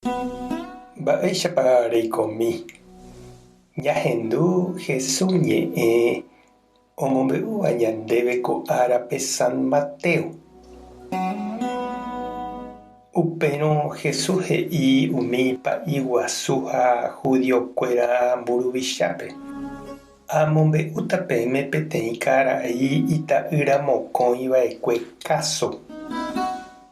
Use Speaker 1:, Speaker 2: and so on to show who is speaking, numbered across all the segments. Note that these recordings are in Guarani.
Speaker 1: Mba'éichapa reikomi? Ñahendu Hesu ñe'ẽ omombe'úva ñandéve ko árape San Mateo. Upérõ Hesu he'i umi pa'i guasu ha judiokuéra mburuvichápe, Amombe'úta peẽme peteĩ karai ita'ýra mokõi va'ekue káso.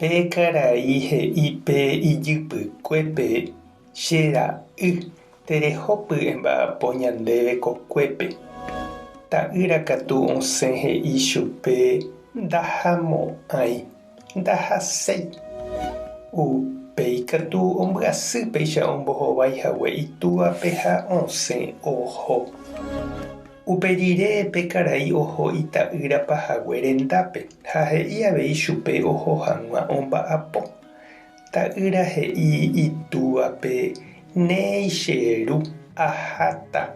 Speaker 1: Pe karai he'i pe ijypykuépe, Che ra'y, terehópy emba'apo ñandéve kokuépe. Ta'ýra katu osẽ he'i chupe ndahamo'ãi, ndahaséi. Upéi katu ombyasy péicha ombohovái hague itúvape ha osẽ oho. Upe rire pe karai oho ita'ýra pahague rendápe ha he'i avei chupe oho hag̃ua omba'apo. Ta'ýra he'i itúvape, Néi che ru, aháta.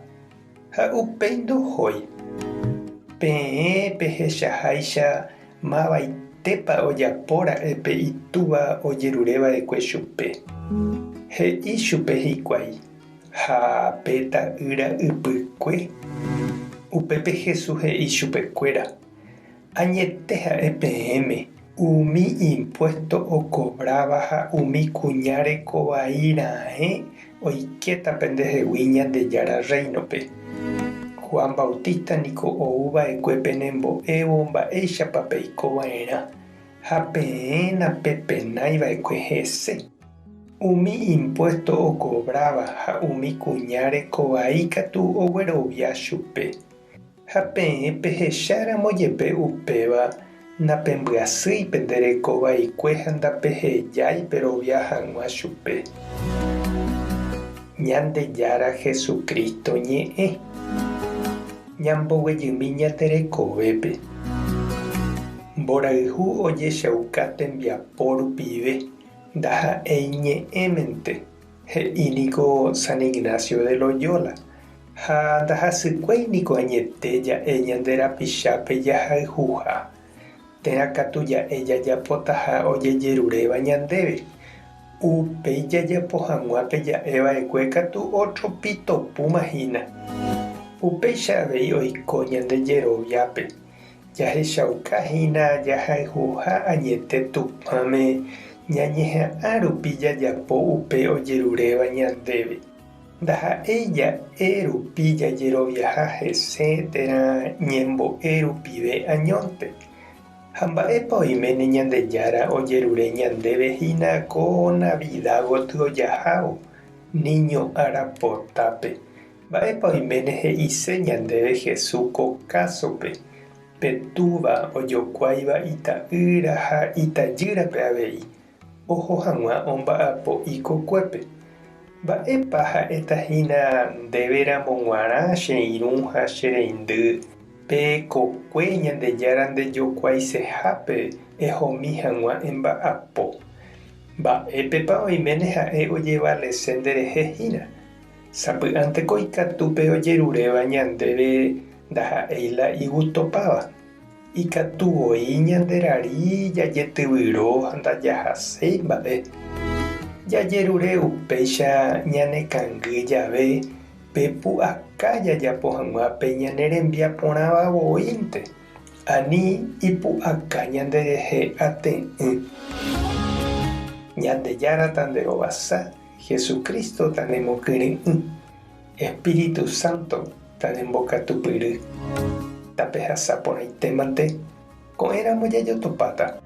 Speaker 1: Ha upéi ndohói. Peẽ pehechaháicha mavaitépa ojapóra'e pe itúva ojerureva'ekue chupe. He'i chupe hikuái, Ha pe ta'ýra ypykue. Upépe Jesús he'i chupekuéra, Añete ha'e peẽme, umi impuésto okovráva ha umi kuña rekovai raẽ oikéta pendehegui Ñandejára Rréinope. Juan Bautista niko ou va'ekue penembo'évo mba'éichapa peiko va'erã, ha peẽ napepenái va'ekue hese. Umi impuésto okovráva ha umi kuña rekovai katu oguerovia chupe. Ha peẽ pehecháramo jepe upéva, napembyasýi pende reko vaikue ha ndapehejái perovia hag̃ua chupe. Ñandejára Jesucristo ñe'ẽ. Ñamboguejymi ñande rekovépe. Mborayhu ojechauka tembiapo rupive, ndaha'éi ñe'ẽmente. He'i niko San Ignacio de Loyola, ha ndahasykuéi niko añete ja'e ñande rapichápe jahayhuha, térã katu ja'e jajapotaha ojejeruréva ñandéve. Upéi jajapo hag̃ua pe ja'e va'ekue katu ótro pitopúma hína. Upéicha avei oiko ñande jeroviápe, Jahechauka hína jahayhuha añete Tupãme ñañeha'ã rupi jajapo upe ojeruréva ñandéve. Ndaha'éi ja'e rupi jajeroviaha hese térã ñembo'e rupive añónte. Ha mba'épa oiméne Ñandejára ojerure ñandéve hína ko Navida gotyo jahávo, Niño ára potápe? Mba'épa oiméne he'ise ñandéve Jesús ko kásope, pe túva ojokuáiva ita'ýra ha itajýrape avei, oho hag̃ua omba'apo ikokuépe? Mba'épa ha'éta hína ndéve ramo g̃uarã che irũ ha che reindy pe kokue Ñandejára ndejokuaisehápe ehomi hag̃ua emba'apo? Mba'épepa oiméne ha'e ojevalese nderehe hína? Sapy'ánteko ikatu pe ojeruréva ñandéve ndaha'éi la igustopáva. Ikatu voi ñande rari jajetyvyro ha ndajahaséi mba'e. Jajerure upéicha ñanekangy jave pe pu'aka jajapo hag̃ua pe ñane rembiaporãva voínte, ani ipu'aka ñanderehe ate'ỹ. Ñandejára tanderovasa. Jesucristo tanemokyre'ỹ, Espíritu Santo tanembokatupyry. Tapehasa porãitémante, ko'ẽramo jajotopáta.